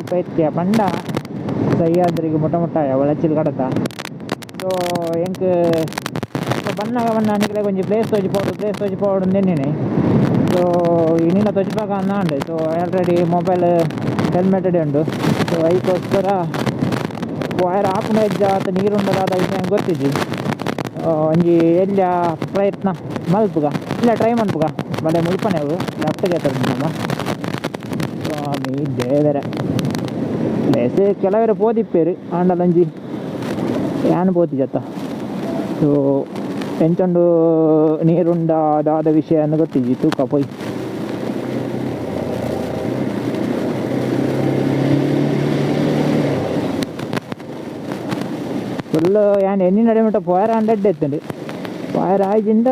ಮುಲ್ಪ ಎತ್ತಿಯ ಪಂಡ ಸಹ್ಯಾದ್ರಿಗೆ ಮುಟ್ಟ ಮುಟ್ಟಾಯ ಒಳಚಿಲ್ ಕಡತ. ಸೊ ಎಂಕ್ ಬನ್ನಾಗ ಬನ್ನ ನಿಕ್ಲೆ ಒಂಜಿ ಪ್ಲೇಸ್ ತೋಜಿಪೋಡು ಪ್ಲೇಸ್ ತೋಜಿಪೋಡು ಅಂದೆನ್ನಿನಿ. ಸೊ ಇನ್ನಿನ ತೋಜಿಪಾಕ ಅಂದಾಂಡ್. ಸೊ ಆಲ್ರೆಡಿ ಮೊಬೈಲ್ ಹೆಲ್ಮೆಟ್ ಉಂಡು. ಸೊ ಐಕೋಸ್ಕರ ವೈರ್ ಆಪುನ ಹೆಜ್ಜ ಆತ ನೀರುಂಡದಾದ ವಿಷಯ ಗೊತ್ತಿಜ್ಜಿ. ಒಂಜಿ ಎಲ್ಲಿಯ ಪ್ರಯತ್ನ ಮಲ್ಪುಗ ಇಲ್ಲ ಟ್ರೈ ಮನ್ಪುಗ ಬಲೆ ಮುಲ್ಪನೆ ಅವು ಲೆಫ್ಟ್ಗೆ ನಮ್ಮ ಸ್ವಾಮಿ ದೇವರ ಪ್ಲೇಸ್. ಕೆಲವರು ಪೋದಿಪ್ಪೇರು ಆಂಡಲಂಜಿ ಯಾನ್ ಪೋತಿ ಜತ್ತ. ಸೊ ಎಂಚೊಂಡು ನೀರುಂಡ ದಾದ ವಿಷಯ ಅಂದ್ ಗೊತ್ತಿಜ್ಜಿ ತೂಕ ಪೋಯ್. ಫುಲ್ ಯಾನ್ ಎಣ್ಣೆ ನಡೆ ಪೋಯರ ಹಂಡ್ರೆಡ್ ಎತ್ತುಂಡು ಪೋಯರ ಆಯ್ಜಿಂದ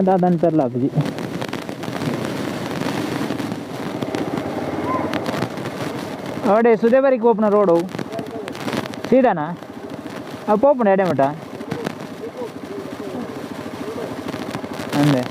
ದಾದನ್ ಪೆರ್ಲ ಆಪುಜಿ. ಅವಡೆ ಸುದೇಬರಿಗೆ ಪೋಪುನ ರೋಡು ಸೀದಾನಾ? ಅವು ಪೋಪುಂಡು ಎಡೆ ಮಟ್ಟ ಅಂದೆ.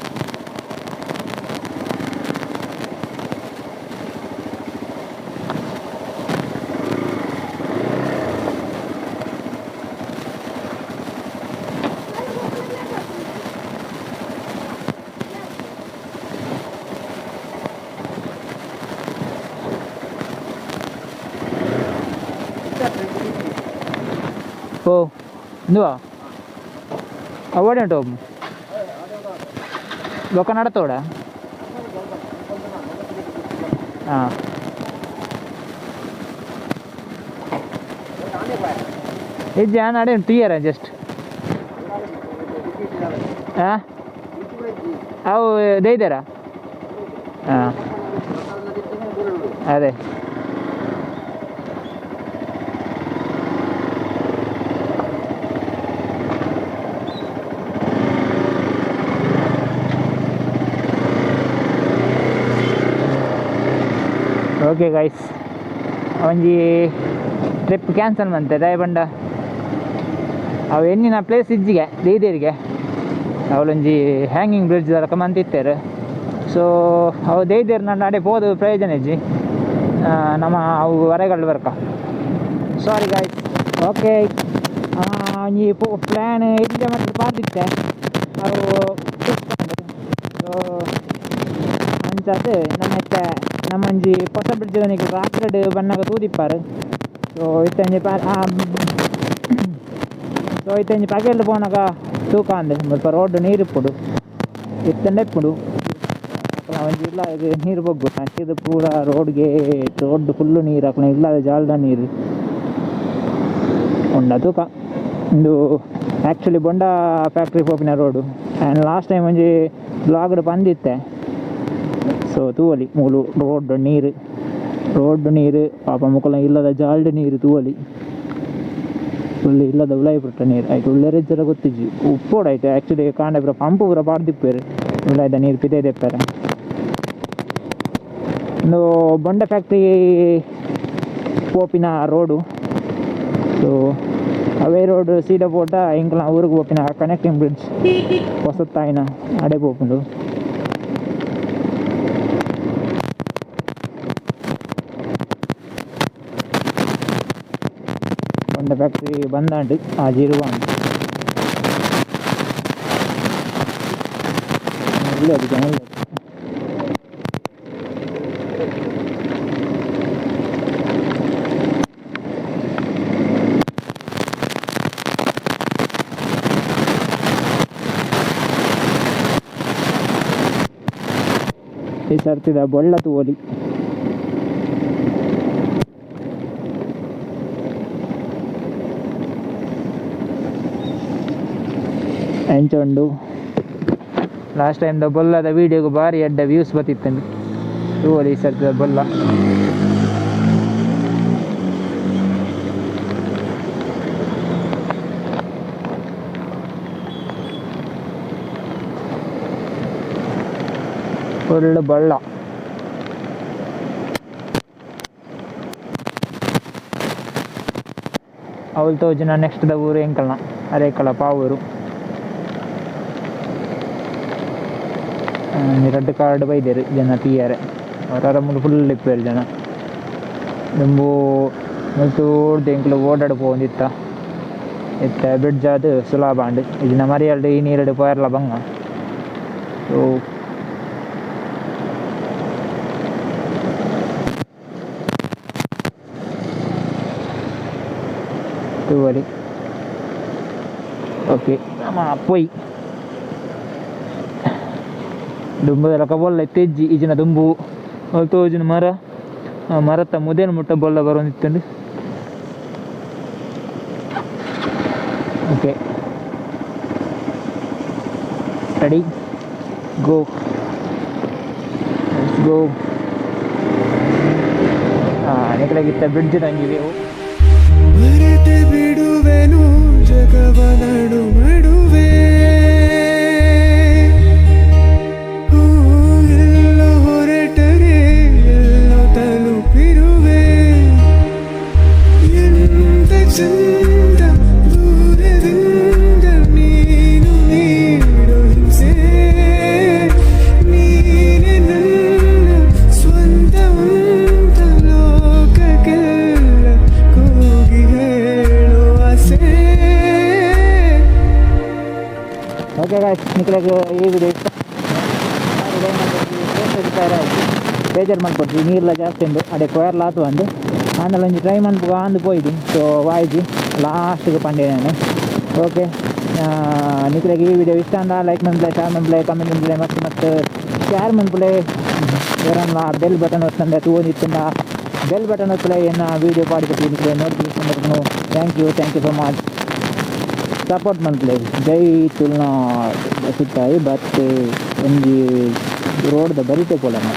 ಓ ಇಂದುವಾ ಅವಡೆ ಉಂಟು ಬೊಕ್ಕ ನಡತೋಡ. ಹಾಂ ಇಜ್ಜಿ ನಡೆ ಉಂಟು ತೀಯರ ಜಸ್ಟ್. ಹಾಂ ಅವು ದೈದಾರ. ಹಾಂ ಅದೇ. ಓಕೆ ಗೈಸ್, ಒಂಜಿ ಟ್ರಿಪ್ ಕ್ಯಾನ್ಸಲ್ ಮಂತೆ ದಯಬಂಡ ಅವು ಎನ್ನಿನ ಪ್ಲೇಸ್ ಇಜ್ಜಿಗೆ ದೀದಿರಿಗೆ ಅವಳೊಂಜಿ ಹ್ಯಾಂಗಿಂಗ್ ಬ್ರಿಡ್ಜ್ ದಲಕ ಮಂತಿತ್ತೇರು. ಸೊ ಅವು ದೇದಿರ್ ನನ್ನ ಅಡೆ ಪೋದು ಪ್ರಯೋಜನ ಇಜ್ಜಿ ನಮ್ಮ ಅವು ವರೆಗಳು ಬರ್ಕ. Sorry guys. ಓಕೆ ಒಂಜಿ ಪ್ಲ್ಯಾನ್ ಇಲ್ಲೇ ಮತ್ತೆ ಪಾರ್ದಿತ್ತೆ ಅವು. ಸೊ ಅಂಚಾತ್ ನಮ್ಮ ಇತ್ತೆ ನಮ್ಮೊಂಜಿ ಪೊಸ ಬ್ರಿಡ್ಜ್ ನಿಕ್ ರಾತ್ರೆಡ್ ಬನ್ನಗ ತೂದಿಪ್ಪಾರು. ಸೊ ಇತ್ತೊಂಜಿ ಸೊ ಇತ್ತೊಂಜಿ ಪಗೆಲ್ ಪೋನಗ ತೂಕ ಅಂದ್ ಮುಲ್ಪ ರೋಡ್ ನೀರು ಇಪ್ಪುಂಡು ಇತ್ತಂಡ ಇಪ್ಪುಂಡು ಒಂಜಿ ಇಲ್ಲ ಇದು ನೀರು ಬೊಗ್ಗು ನೀರು ಪೂರ ರೋಡ್ಗೆ ರೋಡ್ ಫುಲ್ಲು ನೀರು ಅಕ್ಲ ಇಲ್ಲದ ಜಾಲ್ದ ನೀರು ಉಂಡ ತೂಕ. ಉಂದು ಆ್ಯಕ್ಚುಲಿ ಬೊಂಡ ಫ್ಯಾಕ್ಟ್ರಿ ಪೋಪಿನ ರೋಡು. ಆ್ಯಂಡ್ ಲಾಸ್ಟ್ ಟೈಮ್ ಒಂಜಿ ಬ್ಲಾಗ್ಡ್ ಪಂದಿತ್ತೆ. ಸೊ ತೂವಲಿ ಮೂಲು ರೋಡ್ ನೀರು ರೋಡ್ ನೀರು ಪಾಪ ಮುಕುಲ ಇಲ್ಲದ ಜಾಲ್ಡ್ ನೀರು ತೂವಲಿ ಫುಲ್ ಇಲ್ಲದ ಉಲಾಯಿ ಪುಟ್ಟ ನೀರು ಆಯ್ತು ಉಳ್ಳರೆ ಜರ ಗೊತ್ತಿಜ್ಜಿ ಉಪ್ಪೋಡು ಆಯ್ತು. ಆ್ಯಕ್ಚುಲಿ ಕಾಂಡ ಪೂರ ಪಂಪ್ ಪೂರ ಪಾಡ್ದಿಪ್ಪೇರು ಉಲಾಯ್ದ ನೀರು ಪಿದೆ ದೆಪ್ಪೆರೆ. ಉಂದು ಬೊಂಡ ಫ್ಯಾಕ್ಟ್ರಿ ಪೋಪಿನ ರೋಡು. ಸೊ ಅವೇ ರೋಡ್ ಸೀದಾ ಪೋಟ ಎಂಕಲ್ನ ಊರಿಗೆ ಪೋಪಿನ ಕನೆಕ್ಟಿಂಗ್ ಬ್ರಿಡ್ಜ್ ಹೊಸತ್ತಾಯಿನ ಅಡೆ ಪೋಪುಂಡು. ಬೊಂಡ ಫ್ಯಾಕ್ಟ್ರಿ ಬಂದಾಂಡ್ ಆ ಜಿರುವಾಂಡ್ ಅದಕ್ಕೆ ಒಳ್ಳೆ. ಈ ಸರ್ತಿದ ಬೊಳ್ಳ ತೂವೊಲಿ. ಎಂಚ ಉಂಡು ಲಾಸ್ಟ್ ಟೈಮ್ ದ ಬೊಲ್ಲದ ವೀಡಿಯೋಗ್ ಬಾರಿ ಎಡ್ಡೆ ವ್ಯೂಸ್ ಬತ್ತಿತ್ತಂಡು. ತೂವೊಲಿ ಈ ಸರ್ತಿದ ಬೊಲ್ಲ. ಫುಲ್ ಬೊಳ್ಳ. ಅವ್ಲು ತೋಜುನ ನೆಕ್ಸ್ಟ್ ದ ಊರು ಎಂಕಲ್ನ ಅರೇಕಳ ಪಾವೂರು. ರಡ್ಡ್ ಕಾರ್ಡ್ ಬೈದೆರ್ ಜನ ತೂಯರೆ ಅವರ ಮೂಲು ಫುಲ್ ಇಪ್ಪುವೆರ್ ಜನ. ದುಂಬು ಮುಲ್ತೂರ್ದು ಎಂಕ್ಲು ಓಡಾಡ್ ಪೋವೊಂದಿತ್ತ ಇತ್ತೆ ಬ್ರಿಡ್ಜ್ ಆದ್ ಸುಲಭ ಆಂಡ್ ಇಜಿನ ಮರಿಯಲ್ಡ್ ಈ ನೀರುಡು ಪೋಯರ್ಲ ಬಂಗ ಸೊ ತೂವೊಲಿ ಓಕೆ ನಮ ಪೋಯಿ ದುಂಬುದ ಲೆಕ್ಕ ಬೊಲ್ಲ ಇತ್ತೆಜ್ಜಿ ಇಜಿನ ದುಂಬು ಅವು ತೋಜುನ ಮರ ಮರತ ಮುದೇನ ಮುಟ್ಟ ಬೊಲ್ಲ ಬರೋದಿತ್ತುಂಡು okay ready go let's go ನಿಕಲಾಗಿತ್ತ bridge ಒಂಜಿ ವ್ಯೂ ಮರೆತೆ ಬಿಡುವೆನು ಜಗವ ನಡು ನಡುವೆ ಎಲ್ಲೋ ಹೊರಟರೆ ಎಲ್ಲೋ ತಲುಪಿರುವೆ ಎಂತ ಚಂದ ದೂರದಿಂದ ನೀನು ನೀಡು ಹಿಂಸೆ ನೀನೆ ನನ್ನ ಸ್ವಂತ ಅಂತ ಲೋಕಕ್ಕೆಲ್ಲ ಕೂಗಿ ಹೇಳುವ ಆಸೆ. ಓಕೆ ಗಾಯ್ಸ್, ನಿಕಲೆಗ್ ಈ ವಿಡಿಯೋ ಇಷ್ಟ ಬೇಜಾರು ಮಲ್ಪೊಡ್ಚಿ ನೀರ್ಲ ಜಾಸ್ತಿ ಉಂಡು ಅಡೆ ಕೊಯರ್ಲ ಆತು ಅಂದು ಆಂಡಲ ಒಂಜಿ ಟ್ರೈ ಮನ್ಪುಗ ಅಂದು ಪೋಯ್ದಿ ಸೊ ವಾಯ್ಜಿ ಲಾಸ್ಟ್ಗೆ ಪಂಡೆ ನಾನು. ಓಕೆ, ನಿಕಲೆಗ್ ಈ ವಿಡಿಯೋ ಇಷ್ಟ ಅಂದ ಲೈಕ್ ಮನ್ಪುಲೆ, ಶೇರ್ ಮನ್ಪುಲೆ, ಕಮೆಂಟ್ ಮನ್ಪುಲೆ, ಮಸ್ತ್ ಮಸ್ತ್ ಶೇರ್ ಮನ್ಪುಲೆ. ಏರನ್ಲ ಬೆಲ್ ಬಟನ್ ಒತ್ತಂದೆ ತೂವೊಂದಿತ್ತುಂಡ ಬೆಲ್ ಬಟನ್ ಒತ್ತುಲೆ, ಎನ್ನ ವಿಡಿಯೋ ಪಾಡಿಪತಿ ನಿಕಲೆ ನೋಟಿಫಿಕೇಶನ್ ಬರ್ಪುಂಡು. Thank you, thank you so much. Support ಮನ್ಪುಲೆ. ಜೈ ತುಳುನಾಡ್. ಸುತ್ತಾಯಿ ಬತ್ತೆ ಒಂಜಿ ರೋಡ್ದ ಬರಿತೆ ಪೋಲನ.